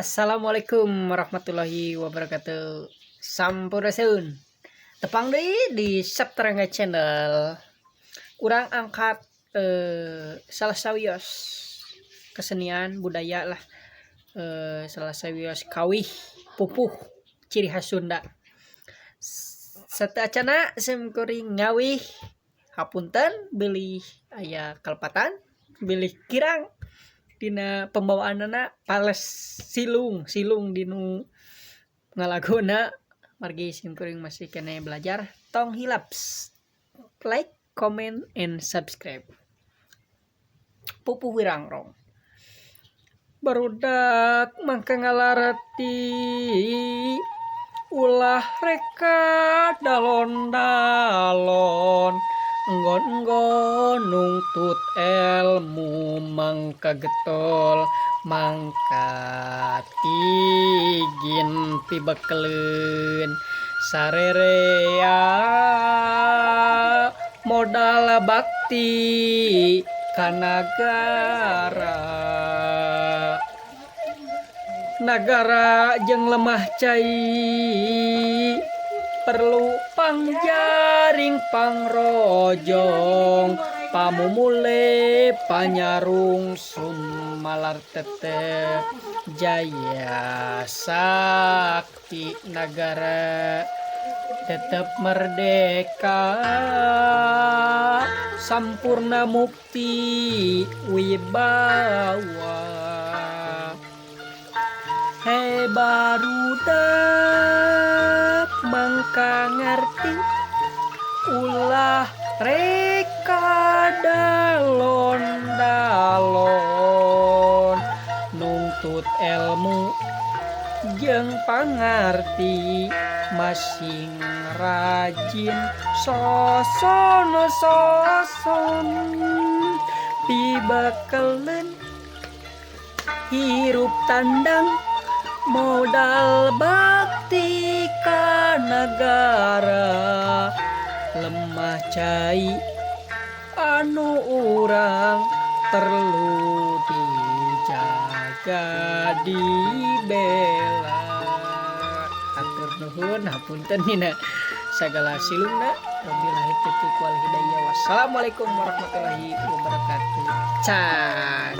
Assalamualaikum warahmatullahi wabarakatuh. Sampurasun. Tepang deui di Saptarangga Channel. Urang angkat salah sawios kesenian budaya lah, salah sawios kawih pupuh ciri khas Sunda. Sateuacana sim kuring ngawih, hapunten bilih aya kalepatan, bilih kirang dina pembawaanana, pales silung silung dinu ngalaguna, margi sim kuring masih keneh belajar. Tong hilap like, comment, and subscribe. Pupuh Wirangrong. Barudak mangka ngalarti, ulah reka dalon-dalon, enggon-enggon nungtut elmu, mangka getol mangka tigin pibekeleun sarerea, modal bakti ka nagara. Nagara jeung lemah cai perlu pangjaring pangrojong, pamumule panyarungsum, malar tetep jaya sakti, nagara tetep merdeka, sampurna mukti wibawa. He barudak mangka ngarti, ulah reka dalon-dalon, nuntut elmu jeung pangarti, masing rajin soson soson, pibekeleun hirup tandang, modal bakti ka nagara. Lemah cai anu urang perlu dijaga, dibela. Hatur nuhun, hapunten dina sagala silungna. Wabillahi taufiq wal hidayah, wassalamualaikum warahmatullahi wabarakatuh. Cang.